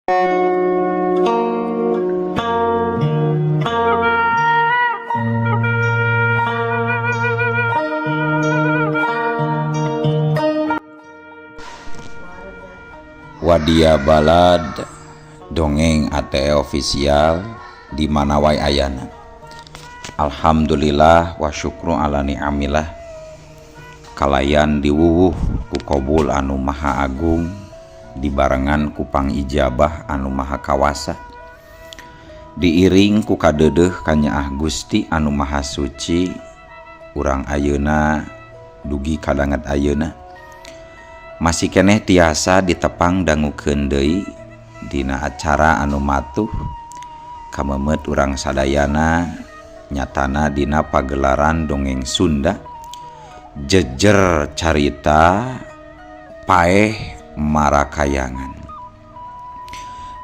Wadia Balad Dongeng ATE Official di mana wae ayana. Alhamdulillah wa syukru ala ni'amillah. Kalayan diwuwuh ku kobul anu maha agung dibarengan ku pangijabah anu maha kawasa. Diiring ku kadeudeuh kanyaah Gusti anu maha suci urang ayeuna dugi kadanget ayeuna. Masih keneh tiasa ditepang dangukeun deui dina acara anu matuh kamemet urang sadayana nyatana dina pagelaran dongeng Sunda jejer carita paeh marakayangan.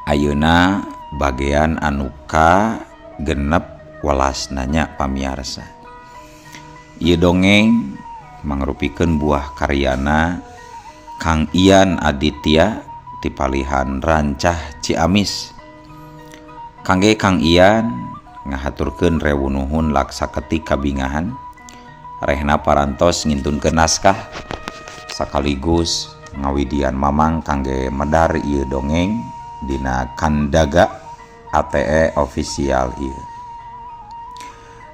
Ayeuna bagean anu ka genep welasna nya pamiarsa. Ieu dongeng mangrupikeun buah karyana Kang Ian Aditya tipalihan Rancah Ciamis. Kangge Kang Ian ngahaturkeun rewu nuhun laksa ketik kabingahan rehna parantos ngintunkeun naskah sakaligus ngawidian mamang kangge medar ieu dongeng dina Kandaga ATE Official ieu.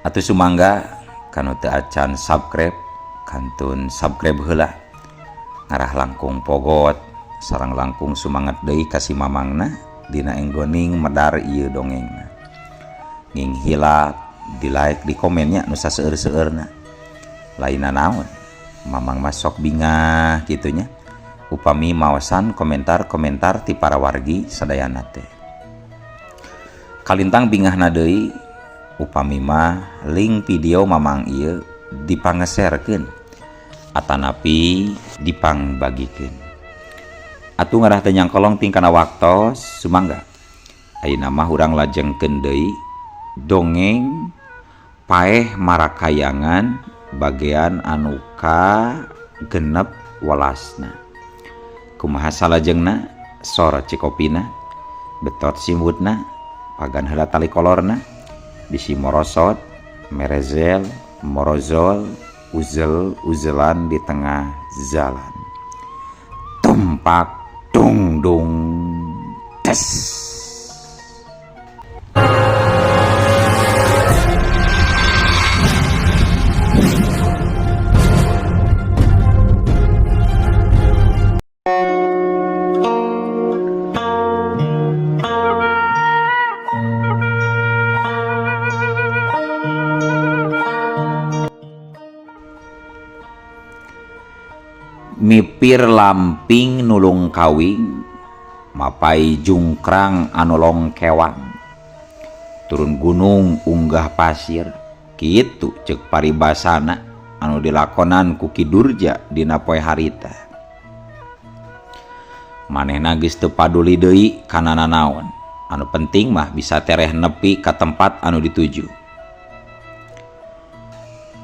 Atuh sumangga kanu teu acan subscribe kantun subscribe heula. Ngarah langkung pogot sareng langkung sumanget deui ka si mamangna dina enggoning medar ieu dongengna. Nging hilap di like di komennya nu saseueur-seueurna. Lainna naon mamang mah sok bingah kitu nya upami maosan komentar-komentar ti para wargi sadayana teh. Kalintang bingahna deui upami mah link video mamang ieu dipangeserkeun atanapi dipangbagikeun. Atuh ngarah teu nyangkolong ting kana waktos sumangga. Ayeuna mah urang lajengkeun deui dongeng paeh marakayangan bagean anu ka genep welasna. Kumaha salajengna sor cikopina betot simbutna pagan heula tali kolorna bisi morosot merezel morozol uzel uzelan di tengah jalan tumpak dung dung tes. Mipir lamping nulung kawing mapai jungkrang anu longkewang turun gunung unggah pasir kitu ceuk paribasana anu dilakonan ku Ki Durja dina poe harita. Manehna geus teu paduli deui kana nanaon anu penting mah bisa tereh nepi ka tempat anu dituju.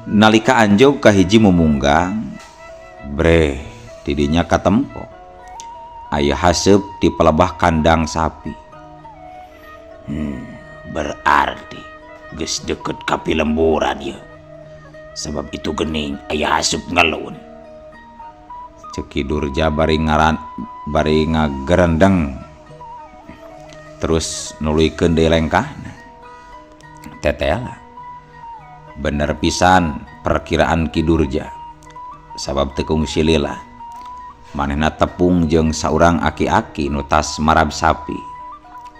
Nalika anjog ka hiji mumunggang breh tidinya katempo aya haseup di pelebah kandang sapi. Berarti geus deket ka pilemburan ieu. Sebab itu gening aya haseup ngelun. Ceuk Ki Durja bari ngaran bari ngagerendeng terus nuluykeun deui lengkahna. Tetela bener pisan perkiraan Ki Durja. Sabab teu kungsi lila manehna tepung jeung saurang aki-aki nu tas marab sapi.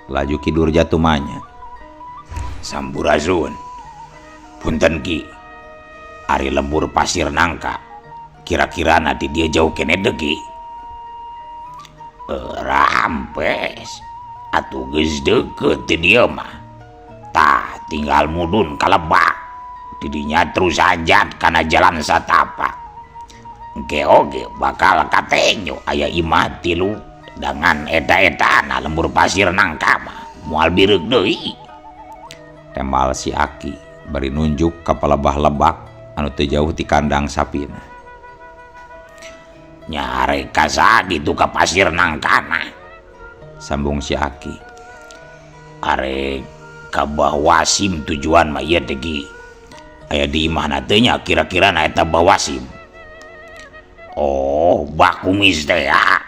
Laju Ki Durja tumanya. Sampurasun punten Ki, ari lembur pasir nangka kira-kira nanti dia jauh kene deui Ki. Rampes atuh geus deukeut ti dieu mah. Tah tinggal mudun ka lebak tidinya terus anjat kana jalan satapak. Engke oge bakal katenyo aya imah tilu dengan eta-etana lembur pasir nangka mah moal bireuk deui. Tembal si aki bari nunjuk ka palebah lebak anu teu jauh ti kandang sapina. Nyarek ka saha kitu ka pasir nangkana. Sambung si Aki. Arek ka Bah Wasim tujuan mah ieu teh Ki. Aya di imahna teh nya kira-kira na eta Bah Wasim. Oh, Bah Kumis teh ya.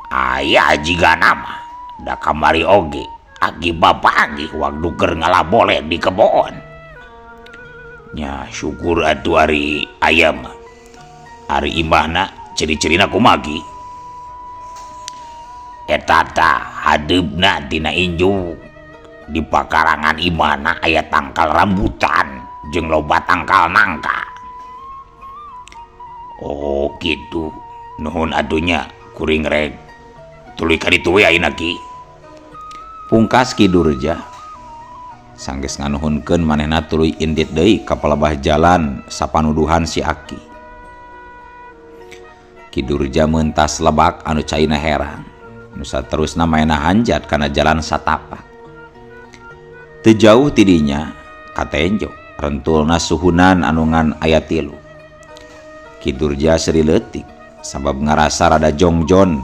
Aya jigana mah da kamari oge aki bapanggih waktu keur ngalaboleh di kebon. Nya syukur atuh ari aya mah. Ari imahna ciri-cirina kumaha Ki? Eta tah hadeupna tina injuk. Di pakarangan imahna aya tangkal rambutan jeung loba tangkal nangka. Oh kitu. Nuhun atuh nya kuring rek tuluy ka ditu we ayeuna Ki. Pungkas Ki Durja. Sanggeus nganuhunkeun manehna tuluy indit deui ka palebah jalan sapanuduhan si Aki. Ki Durja meuntas lebak anu caina herang. Nu saterusna manehna hanjat kana jalan satapak. Teu jauh ti dinya katenjo rentulna suhunan anu ngan aya 3. Ki Durja seuri leutik sabab ngarasa rada jongjon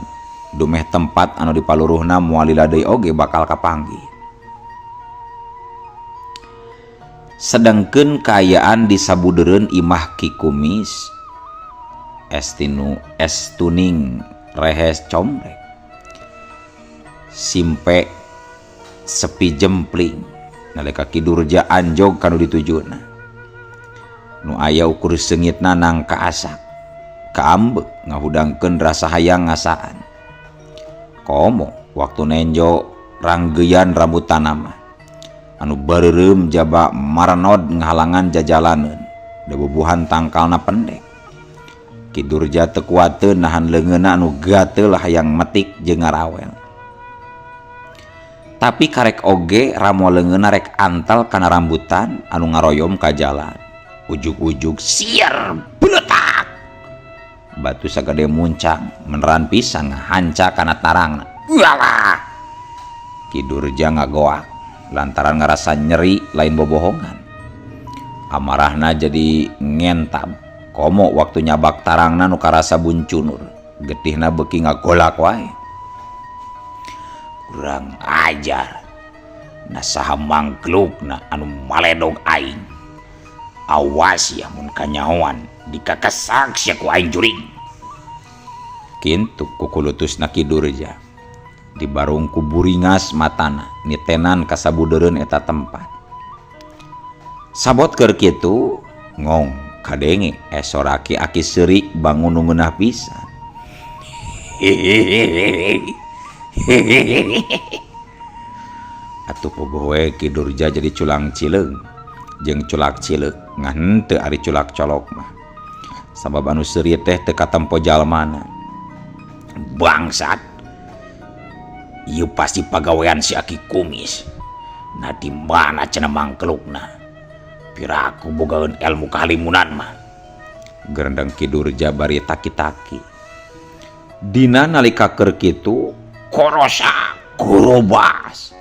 dumeh tempat anu dipaluruhna moal lila deui oge bakal kapanggih. Sedengkeun kaayaan di sabudeureun imah Ki Kumis estinu estuning rehes combrek simpe sepi jempling nalika Ki Durja anjog kanu ditujuna. Nu aya ukur seungitna nangka asak kaambek ngahudangkeun rasa hayang ngasaan. Komo waktu nenjo ranggeyan rambut tanaman anu bareureum jaba marenod ngahalangan jajalaneun da bubuhan tangkalna pendek. Ki Durja teu kuateun nahan leungeunna anu gateul hayang metik jeung ngarawel. Tapi karek oge ramo leungeunna rek antel kana rambutan anu ngaroyom ka jalan. Ujug-ujug siar beletak. Batu sagede muncang meneran pisan ngahanca kana tarangna. Ualah. Ki Durja ngagoak lantaran ngarasa nyeri lain bobohongan. Amarahna jadi ngentab. Komo waktu nyabak tarangna nu karasa buncunur. Getihna beuki ngagolak wae. Kurang ajar. Na saha mangklukna anu maledog aing. Awas ya mun kanyahoan dikakesak sia ku aing juring. Kintu kukulutusna Ki Durja. Dibarung ku buringas matana nitenan kasabudeureun eta tempat. Sabot keur kitu ngong kadenge esora Ki Aki seuri bangun nu ngeunah pisan. Atuh puguh we Ki Durja jadi culang cileung jeung culak cileuk ngan henteu ari culak colok mah. Sabab anu seuri teh teu katempo jalmana. Bangsat. Ieu pasti pagawean si Aki Kumis. Nah di mana cenah mangkelukna? Piraku bogaeun ilmu kahalimunan mah. Gerendeng Ki Durja bari taki-taki. Dina nalika keur kitu korosa korobas.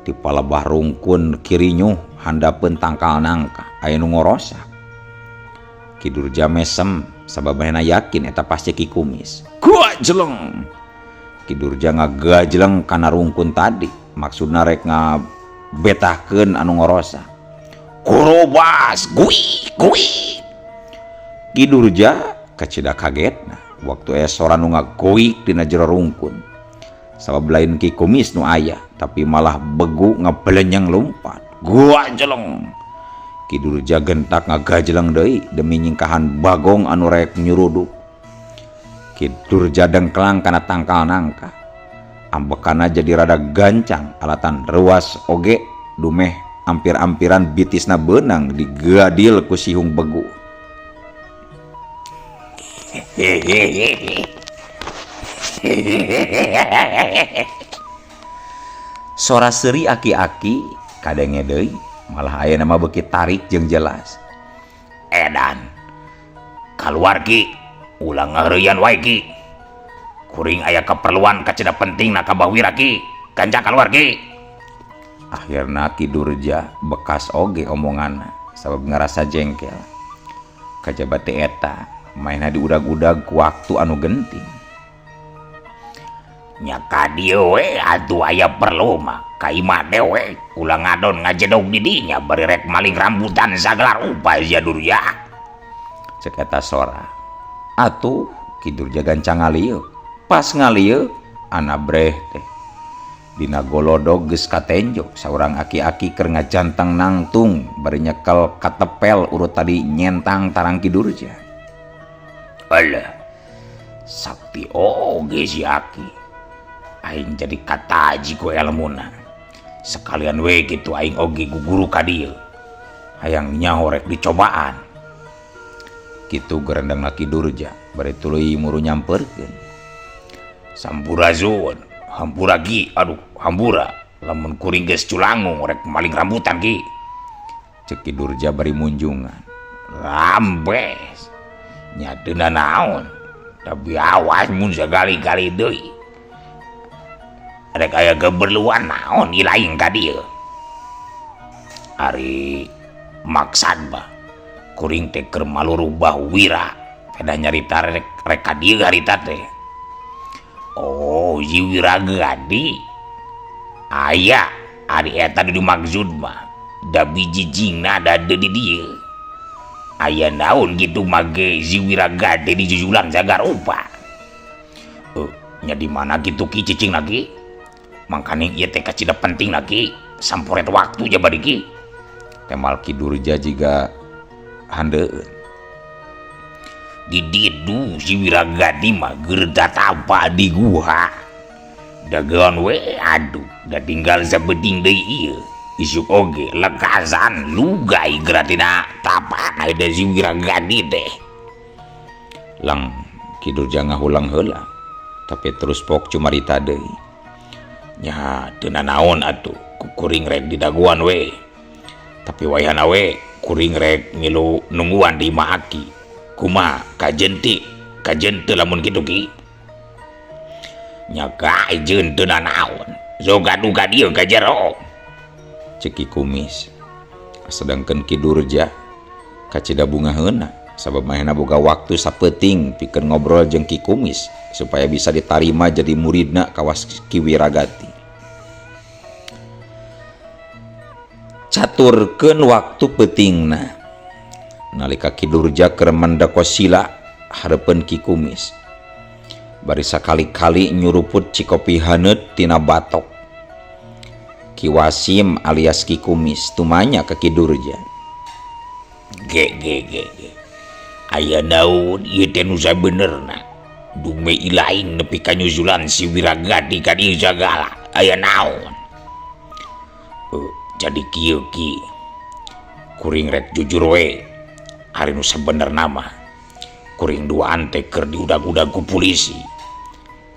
Di palebah rungkun kirinyuh handapeun tangkal nangka aya nu ngorosak. Ki Durja mesem sabab manehna yakin eta pasti Ki Kumis. Gajleng. Ki Durja ngagajleng kana rungkun tadi maksudna rek ngabetahkeun anu ngorosak. Korobas gui gui. Ki Durja kacida kagetna waktu aya sora nu ngagoik dina jero rungkun. Sabab lain Ki Kumis nu aya tapi malah begu ngabelenyeng lumpat. Gajleng. Ki Durja gentak ngagajleng deui demi nyingkahan bagong anu rek nyuruduk. Ki Durja dengklang kana tangkal nangka. Ambekana jadi rada gancang alatan ruas oge dumeh ampir-ampiran bitisna beunang digadil ku sihung begu. Sora seuri aki-aki kadenge deui malah aya nama beuki tarik jeung jelas. Edan kaluar Ki, ulah ngaheureuyan wae Ki. Kuring aya keperluan kacida pentingna ka Bah Wira Ki. Gancang kaluar Ki. Akhirna Ki Durja bekas oge omonganna sabab ngarasa jengkel. Kajaba teh eta mainna diudag-udag ku waktu anu genting. Nya ka dieu we atuh aya perlu mah ka imah dewek ulah ngadon ngajedog di dinya bari rek maling rambutan sagala rupa sia Durja. Cek eta sora. Atuh Ki Durja gancang ngalieu. Pas ngalieu anabreh teh. Dina golodog geus katenjo saurang aki-aki keur ngajantang nangtung bari nyekel katepel urut tadi nyentang tarang Ki Durja. Alah, sakti oge si aki. Aing jadi kataji ku elmuna. Sekalian we kitu aing oge guguru ka dieu. Hayang nyaho rek dicobaan. Kitu gerendengna Ki Durja bari tuluy muru nyamperkeun. Sampurasun, hampura ki, aduh hampura. Lamun kuring geus culangung rek maling rambutan ki. Cek Ki Durja bari munjungan. Rambes. Nya teu nanaon. Tapi awas mun sagali-gali deui. Rek aya keperluan naon ilaing ka dieu. Ari maksad mah kuring teh keur malurubah wira pedah nyarita rek ka dieu harita teh. Oh, si Wiragati. Aya ari eta nu dimaksud mah da biji jingna da di dieu. Aya naon kitu mage si Wiragati dijujulan sagarupa. Nya di mana kitu ki cicing lagi? Mangkaning ieu teh kacida penting lagi samporet waktu ja bari ki. Temal Ki Durja jiga handeueun. Di ditu si Wiragati mah geur tatapa di guha. Dagean we aduh da tinggal sabeuting deui ieu. Isuk oge lekasan lugai geratina tapa da si Wiragati teh. Lang Ki Durja ngahulang heula tapi terus pok cumarita deui. Nya teu nanaon atuh kuring rek didaguan we. Tapi wayahna we kuring rek ngilu nungguan di imah aki. Kumaha kajenti kajen teu lamun kitu ki? Nya kajen teu nanaon. Sok atuh ka dieu ka jero. Cek Ki Kumis. Sedangkan Ki Durja kacida bungaheuna sabab manehna boga waktu sapeuting pikeun ngobrol jeung Ki Kumis supaya bisa ditarima jadi muridna kawas Ki Wiragati. Caturkeun waktu peutingna. Nalika Ki Durja keur mendeko sila hareupeun Ki Kumis. Bari sakali-kali nyuruput cikopi haneut tina batok. Ki Wasim alias Ki Kumis tumanya ka Ki Durja. Ge ge ge ge. Aya naon ieu teh nu sabenerna. Dume ilaing nepi ka nyusulan si Wiragati ka dieu sagala. Aya naon? Jadi kieu ki. Kuring rek jujur we. Ari nu sabenerna mah kuring duaan teh keur diudag-udag ku polisi.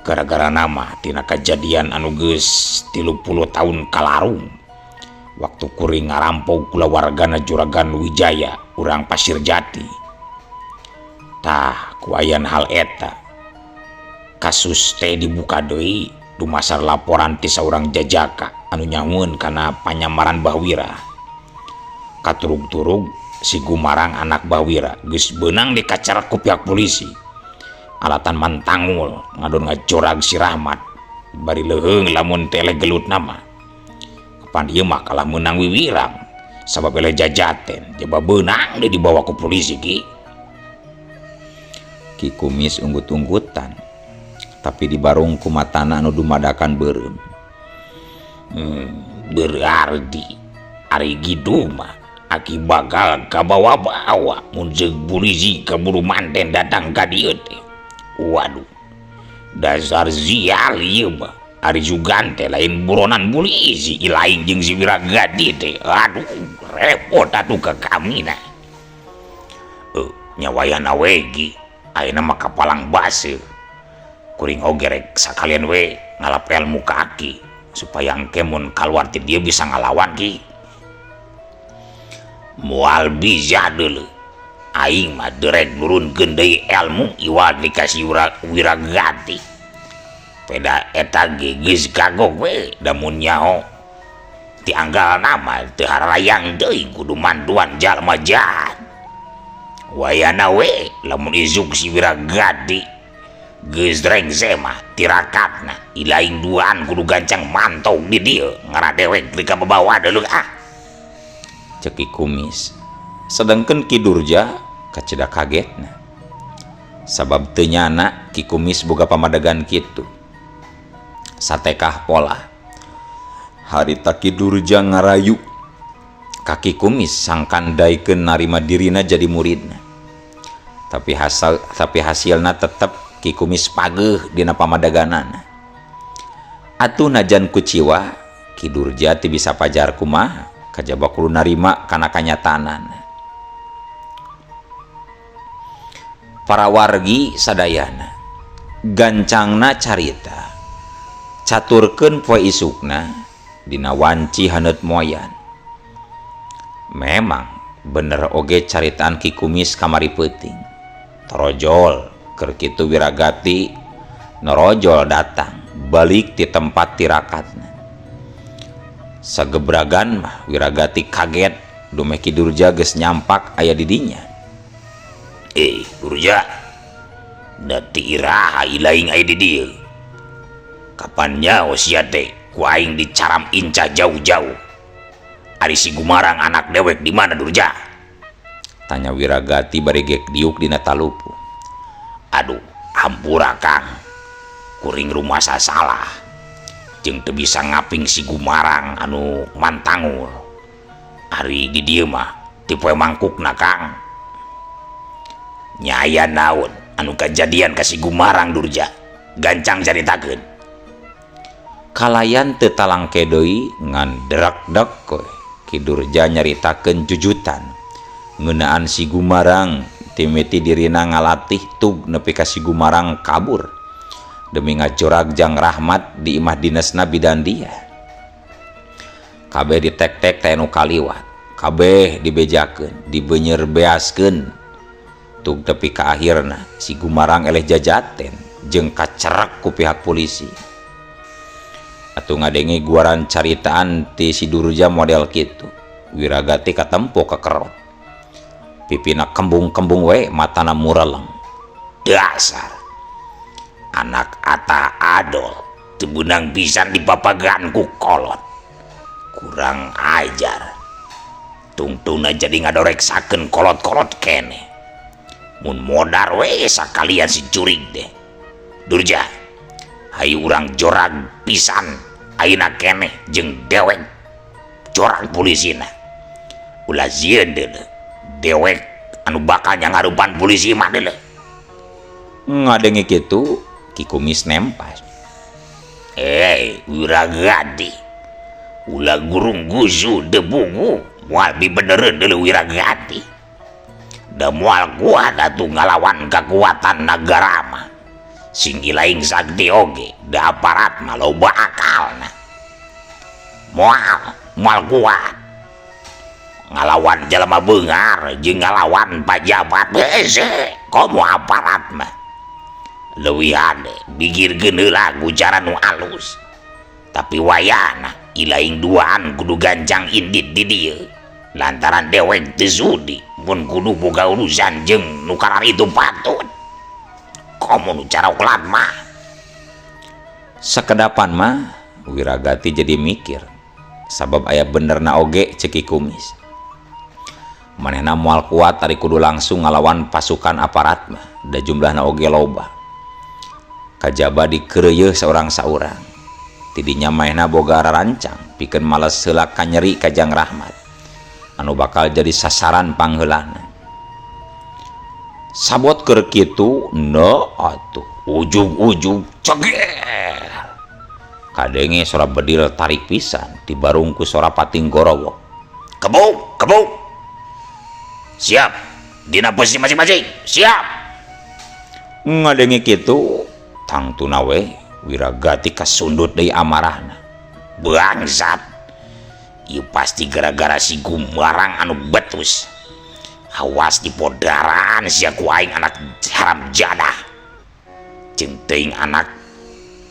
Gara-gara nama tina kajadian anu geus 30 tahun kalarung. Waktu kuring ngarampok kulawargana Juragan Wijaya urang Pasir Jati. Tah kuayan hal eta. Kasus teh dibuka deui dumasar laporan ti saurang jajaka anu nyahueun kana panyamaran Bahwira. Katurug-turug si Gumarang anak Bahwira geus beunang dikacarat ku pihak polisi. Alatan mantangul ngadon ngajorag si Rahmat bari leuheung lamun teh gelut nama. Kapan ieu mah kalah meunang wiwirang sabab eleh jajaten jaba beunang deui dibawa ku polisi ki. Ki Kumis unggut-unggutan tapi dibarung ku matana anu dumadakan beureum. Berarti ari kitu mah aki bakal kabawa-bawa mun ceuk polisi kaburu manten datang ka dieu teh. Waduh, dasar sial ieu mah. Ari sugan teh lain buronan polisi lain jeung si Wiragati teh. Aduh, repot atuh ka kami na. Nya wayahna we ki. Ayeuna mah kapalang baseuh. Kuring oge rek sakalian we ngalap ilmu ka aki supaya engke mun kaluar ti dieu bisa ngalawan ki. Moal bisa deuleu. Aing mah derek nurunkeun deui ilmu iwal dikasih Wiragati. Peda eta ge geus kagok we da mun nyaho ti anggalna mah teu harayang deui kudu manduan jalma jahat. Wayana we lamun isuk si Wiragati Geus rengse mah tirakatna ilaing duaan kudu gancang mantau di dieu ngarah dewek teu kababawa deuleuh ah. Cek Ki Kumis. Sedengkeun Ki Durja kacida kagetna. Sabab teu nyana Ki Kumis boga pamadegan kitu. Satekah pola. Harita Ki Durja ngarayu ka Ki Kumis sangkan daekeun narima dirina jadi muridna. Tapi hasal tapi hasilna tetep Ki Kumis pageuh dina pamadeganana. Atuh najan kuciwa Ki Durja teu bisa pajar kumaha kajaba kudu narima kana kanyataanana. Para wargi sadayana gancangna carita caturkeun poe isukna dina wanci haneut moyan. Memang bener oge caritaan Ki Kumis kamari peuting. Torojol keur kitu Wiragati norojol datang balik ti tempat tirakatna. Sagebragan mah Wiragati kaget dumeh Ki Durja geus nyampak aya di dinya. Durja, da ti iraha ilaing aya di dieu? Kapan nyaho sia teh ku aing dicaram incah jauh-jauh. Ari si Gumarang anak dewek di mana Durja? Tanya Wiragati bari gek diuk dina talupu. Aduh, hampura Kang. Kuring rumasa salah. Jeung teu bisa ngaping si Gumarang anu mantangul. Ari di dieu mah ti poe mangkukna Kang. Nya aya naon anu kajadian ka si Gumarang Durja? Gancang caritakeun. Kalayan teu talangke deui ngan derak-dek we Ki Durja nyaritakeun jujutan ngeunaan si Gumarang timiti dirina ngalatih tug nepi ka si Gumarang kabur demi ngajorag jang Rahmat di imah dinesna bidan dia. Kabeh ditek-tek teh nu kaliwat, kabeh dibejakeun, dibeunyer beaskeun tug tepi ka akhirna si Gumarang eleh jajaten jeung kacerek ku pihak polisi. Atuh ngadenge guaran caritaan ti si Durja model kitu, Wiragati katempo kekerot. Pipina kembung-kembung we, matana mureleng. Dasar anak ata adol teu beunang pisan dipapagaan ku kolot. Kurang ajar. Tungtungna jadi ngadoreksakeun kolot-kolot keneh. Mun modar we sakalian si jurig deh. Durja, hayu urang jorag pisan ayeuna keneh jeung dewek jorag polisina. Ulah sieun deuleu. Dewek anu bakal nyangarupan polisi mah deuleu. Ngadenge kitu Ki Kumis nempas. Wiragati. Ulah gurung gusu debugu moal dibenereun deuleu Wiragati. Da moal kuat atuh ngalawan kekuatan nagara mah. Sing ilaing sakti oge da aparat mah loba akalna. Moal kuat ngalawan jelema beungar jeung ngalawan pajabat hese komo aparat mah. Leuwih hade bigirkeun heula ku cara nu alus. Tapi wayahna ilaing duaan kudu gancang indit di dieu. Lantaran dewek teu sudi mun kudu boga urusan jeung nu kararitu patut. Komo nu caroklat mah. Sakedapan mah Wiragati jadi mikir sabab aya benerna oge cek Ki Kumis. Manehna moal kuat ari kudu langsung ngalawan pasukan aparat mah da jumlahna oge loba. Kajaba dikeureuyeeh saurang-saurang. Tidinya manehna boga rarancang pikeun males heula kanyeri ka Jang Rahmat anu bakal jadi sasaran pangheulana. Sabot keur kitu no atuh ujug-ujug ceger. Kadenge sora bedil tarik pisan dibarung ku sora pating gorowok. Kebuk, kebuk. Siap. Dina posisi masing-masing. Siap. Ngadenge kitu tangtuna we Wiragati kasundut deui amarahna. Bangsat. Ieu pasti gara-gara si Gumarang anu betus. Awas dipodaraan sia ku aing anak haram jadah. Jeung teuing anak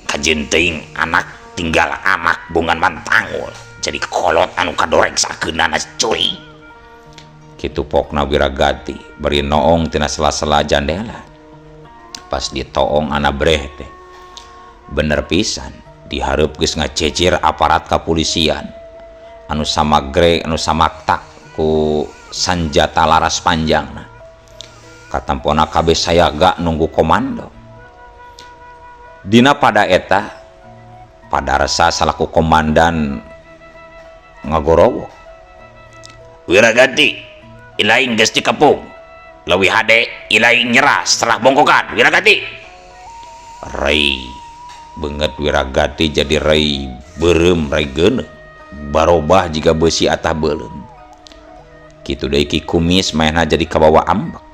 kajeun teuing anak tinggal anak bongan mantangul. Jadi kolot anu kadoreksakeunana cuy. Kitu pokna Wiragati bari noong tina sela-sela jandela. Pas ditoong anabreh teh bener pisan dihareup geus ngacecir aparat kapolisian anu samagre anu samakta ku sanjata laras panjangna. Katampona kabeh sayaga nunggu komando. Dina pada eta Padarsa salaku komandan ngagorowok. Wiragati ilaing geus dikepung. Leuwih hade ilaing nyerah setelah bongkokan Wiragati. Rei beungeut Wiragati jadi rei beureum rei geuneuk barobah jiga beusi atah beuleum. Kitu deui Ki Kumis maenna jadi kabawa ambek.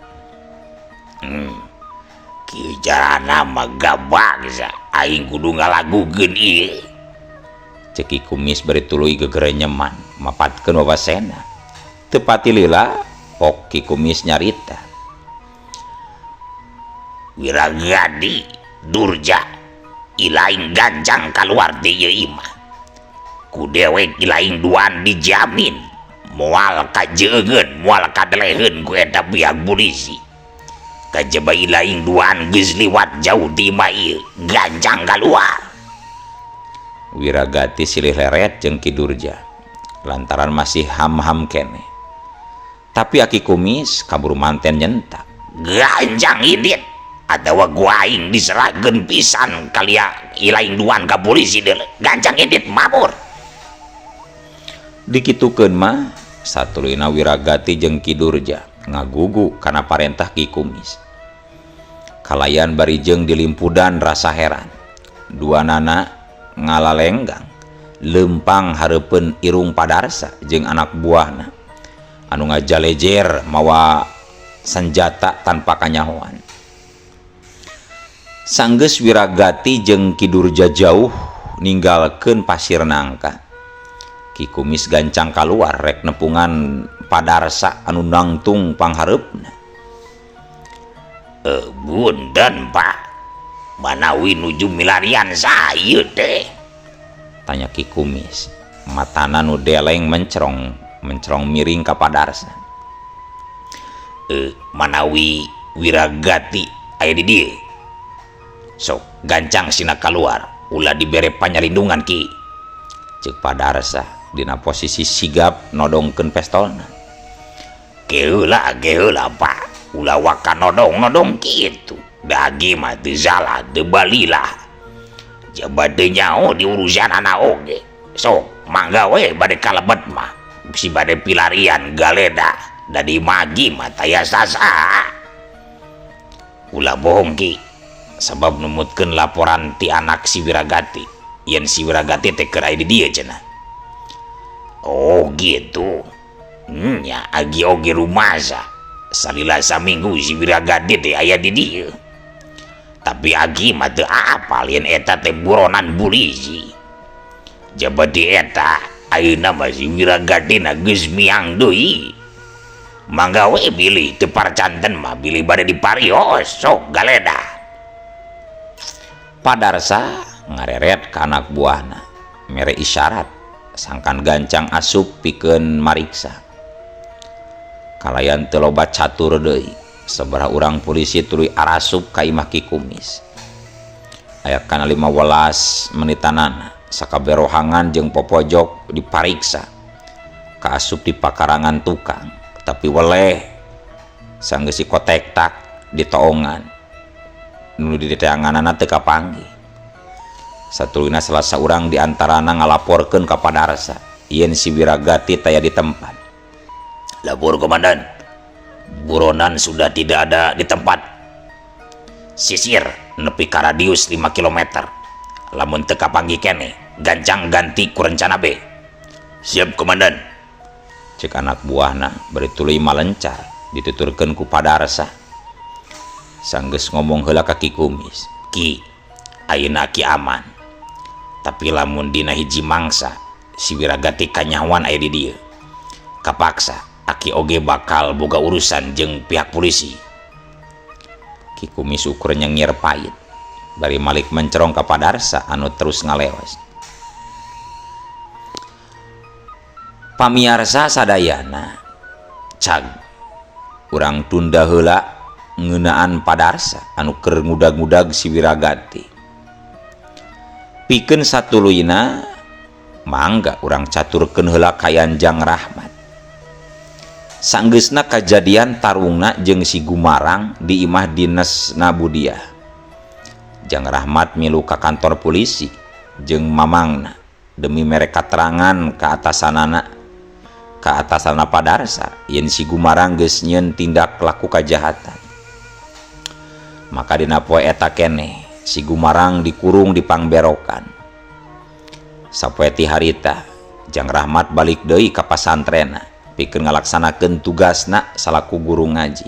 Kieu carana mah gabagza aing kudu ngalagukeun ieu. Ceuk Ki Kumis bari tuluy gegerenyeman mapatkeun wawasena. Teu pati lila pok Ki Kumis nyarita. Wiragati Durja ilaing gancang kaluar ti ieu imah. Ku dewek ilaing duaan dijamin moal kajeungeun moal kadeleheun ku eta pihak polisi. Kajaba ilaing duaan geus liwat jauh ti imah ieu gancang kaluar. Wiragati silih leret jeung Ki Durja lantaran masih ham-ham keneh. Tapi Aki Kumis kaburu manten nyentak. Gancang indit atawa gua aing diserahkeun pisan kalia ilaing duaan ka polisi deuleu. Gancang indit mabur. Dikitukeun mah satuluyna Wiragati jeung Ki Durja ngagugu kana parentah Ki Kumis. Kalayan bari jeung dilimpudan rasa heran. Duanana ngalalenggang leumpang hareupeun irung Padarsa jeung anak buahna anu ngajalejer mawa senjata tanpa kanyahoan. Sanggeus Wiragati jeung Ki Durja jauh ninggalkeun pasir nangka. Ki Kumis gancang kaluar rek nepungan Padarsa anu nangtung panghareupna. Bunten Pak, manawi nuju milarian saha teh? Tanya Ki Kumis. Matana nu deleng mencerong, mencerong miring ka Padarsa. Manawi Wiragati aya di dieu. Sok gancang sina kaluar, ulah dibere panyalindungan Ki. Ceuk Padarsa dina posisi sigap nodongkeun pestolna. Keheula keheula Pak, ulah waka nodong-nodong kitu. Dagi mah teu salah teu balilah. Jaba teu nyaho di urusanana oge. Sok mangga we bade kalebet mah. Si bade pilarian galeda da dimagi mah taya sasaha. Ulah bohong Ki, sabab numutkeun laporan ti anak si Wiragati yen si Wiragati teh keur aya di dieu cenah. Oh gitu. Nya agi oge rumasa. Salila saminggu si Wiragati teh aya di dieu. Tapi agi mah teu apal yen eta teh buronan polisi. Jaba di eta ayeuna mah si Wiragati na geus miang deui. Mangga we bilih teu parcanten mah bilih bade diparios sok galedah. Padarsa ngareret ka anak buahna mere isyarat sangkan gancang asup pikeun mariksa. Kalayan teu loba catur deui, sabaraha urang polisi tuluy arasup ka imah Ki Kumis. Aya kana 15 menitanana sakabeh rohangan jeung popojok dipariksa. Kaasup di pakarangan tukang, tapi weleh sanggeus si kotek tak ditoongan. Nu diteanganana teu kapanggih. Satuluyna salah saurang di antarana ngalaporkeun ka Padarsa yen si Wiragati taya di tempat. Lapor komandan, buronan sudah tidak ada di tempat. Sisir nepi ka radius 5 kilometer. Lamun teu kapanggih keneh, gancang ganti ku rencana B. Siap komandan. Cek anak buahna bari tuluy malencar dituturkeun ku Padarsa. Sanggeus ngomong heula ka Ki Kumis. Ki, ayeuna Ki aman. Tapi lamun dina hiji mangsa si Wiragati kanyahoan aya di dieu. Kapaksa Aki oge bakal boga urusan jeung pihak polisi. Ki Kumis ukur nyengir pahit bari malik mencerong ka Padarsa anu terus ngaleos. Pamiarsa sadayana, cag urang tunda heula Ngeunaan padarsa anu keur ngudag-ngudag si Wiragati. Pikeun satuluyna mangga urang caturkeun heula kayan Jang Rahmat. Sanggeusna kajadian tarungna jeung si Gumarang di imah dines Nabudiah. Jang Rahmat milu ka kantor polisi jeung mamangna demi mere katerangan ka atasanana ka atasana padarsa yen si Gumarang geus nyieun tindak laku kajahatan. Maka dina poe eta keneh si Gumarang dikurung di pangberokan. Sapoe ti harita Jang Rahmat balik deui ka pasantrena pikeun ngalaksanakeun tugasna salaku guru ngaji.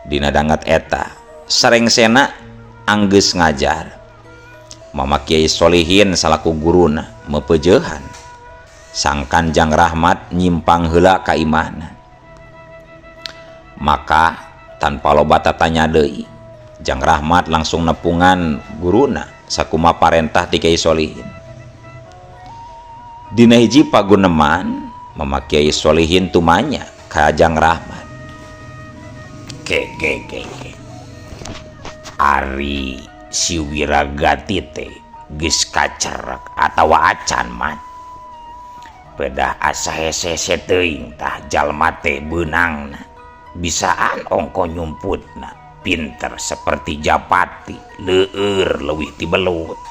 Dina danget eta sarengsena anggeus ngajar. Mama Kiai Solihin salaku guruna mepejehan sangkan Jang Rahmat nyimpang heula ka imahna. Maka tanpa loba tatanya deui Jang Rahmat langsung nepungan guruna sakuma parentah ti Kiai Solihin. Dina hiji paguneman Mama Kiai Solihin tumanya ka Jang Rahmat. Ke ke ke ke. Ari si Wiragati teh geus kacerek atawa acan mat. Pedah asa hese-hese teuing tah jalma teh beunangna. Bisaan ongko nyumputna, pinter seperti japati, leueur leuwih ti belut.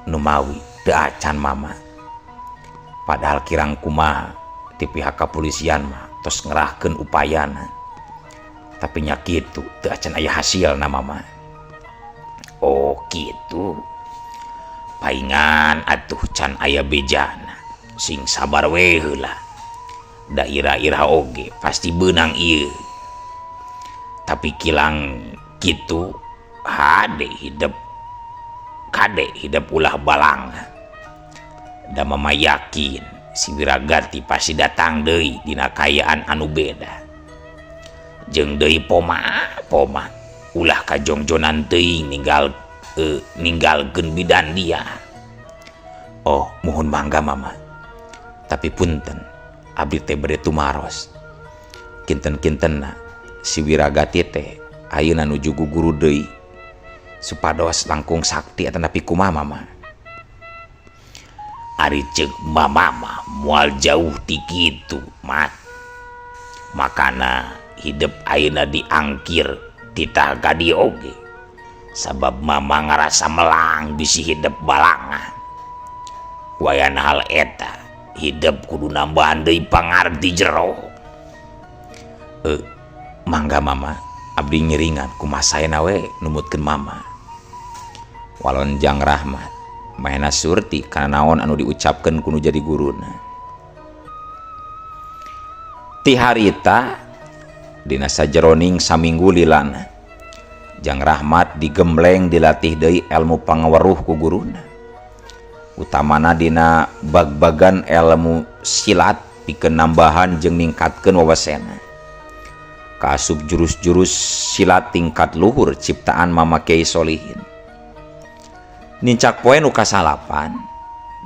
Numawi teu acan mama. Padahal kirang kumaha ti pihak kepolisian mah tos ngerahkeun upayana. Tapi nya kitu teu acan aya hasilna mama. Oh kitu. Paingan atuh can aya bejana. Sing sabar we heula. Da ira-ira oge pasti beunang ieu. Tapi kilang kitu hade hidep kade hidep ulah balang. Da mama yakin si Wiragati pasti datang deui dina kaayaan anu beda. Jeung deui poma poma ulah kajongjonan teuing ninggalkeun bidan dia. Oh, muhun mangga mama. Tapi punten abdi teh bade tumaros. Kinten-kintenna si Wiragati teh ayeuna nuju guguru deui supados langkung sakti atanapi kumaha mama. Ari ceuk mama mah moal jauh ti kitu mat. Makana hidep ayeuna diangkir titah ka dieu oge. Sabab mama ngarasa melang bisi hidep balangan. Wayana hal eta hidep kudu nambahan deui pangarti jero. Mangga mama, abdi ngiringan kumaha saena we numutkeun mama. Walon Jang Rahmat mahena surti kana naon anu diucapkeun ku nu jadi guruna. Ti harita dina sajeroning saminggu lilana Jang Rahmat digembleng dilatih deui ilmu pangaweruh ku guruna. Utamana dina bag-bagan ilmu silat pikeun nambahan jeung ningkatkeun wawasena. Kaasup jurus-jurus silat tingkat luhur ciptaan Mama Kiai Solihin. Nincak poe nu kasalapan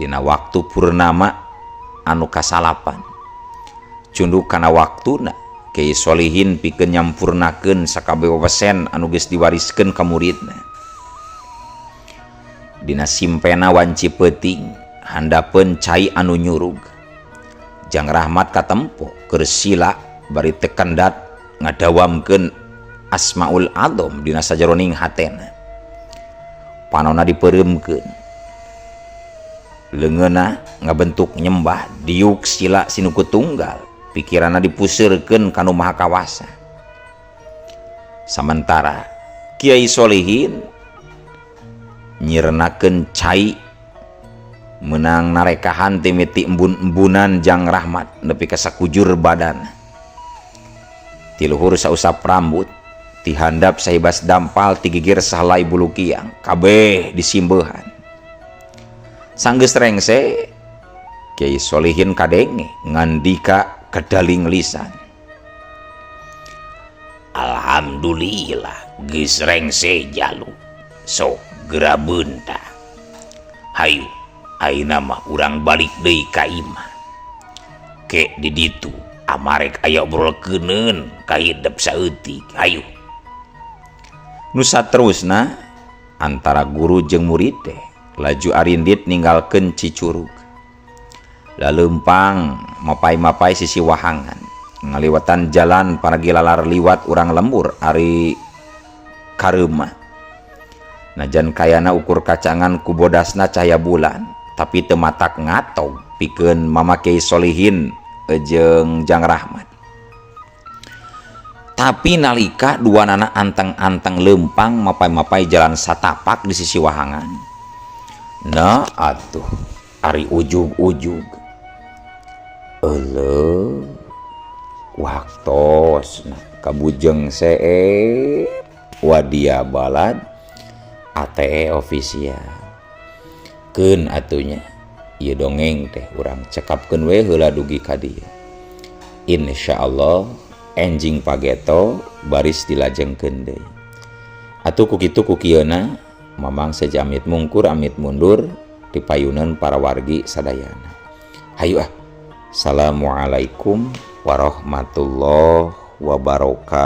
dina waktu purnama anu kasalapan. Cunduk kana waktuna Kiai Solihin pikeun nyampurnakeun sakabeh wawesen anu geus diwariskeun ka muridna. Dina simpena wanci peuting handapeun cai anu nyurug. Jang Rahmat katempo keur sila bari teu kendat ngadawamkeun Asmaul Azam dina sajeroning hatena. Panona dipeureumkeun. Leungeunna ngabentuk nyembah diuk sila sinuku tunggal, pikiranna dipuseurkeun ka nu Maha Kawasa. Samentara Kiai Solihin nyirenakeun cai meunang narekahan ti miti embun-embunan Jang Rahmat nepi ka sakujur badan. Ti luhur sausap rambut, ti handap sahibas dampal, ti gigir sahelai bulu kiang, kabeh disimbeuhan. Sanggeus rengse Kiai Solihin kadenge ngandika kedaling lisan. Alhamdulillah geus rengse jalu. Sok geura beunta. Hayu ayeuna mah urang balik deui ka imah. Ke di ditu Amarek aya obrolkeuneun kahidep saeutik. Hayu. Nu saterusna antara guru jeung murid teh laju arindit ninggalkeun Cicurug. Laleumpang mapay-mapay sisi wahangan. Ngaliwatan jalan paragi lalar liwat urang lembur ari kareumah. Najan kayana ukur kacangan ku bodasna cahaya bulan, tapi teu matak ngatog pikeun Mama Kiai Solihin jeung Jang Rahmat. Tapi nalika dua nana anteng-anteng lempang mapay-mapay jalan satapak di sisi wahangan. Nah atuh ari ujug-ujug. Euleuh waktosna kabujeng seep wadia balad ATE official. Keun atunya ieu dongeng teh urang cekapkeun we heula dugi ka dieu. Insyaallah enjing pageto baris dilajengkeun deui. Atuh ku kitu ku kieuna Mamang sejamit mungkur amit mundur dipayunan para wargi sadayana. Hayu ah. Assalamualaikum warahmatullahi wabarakatuh.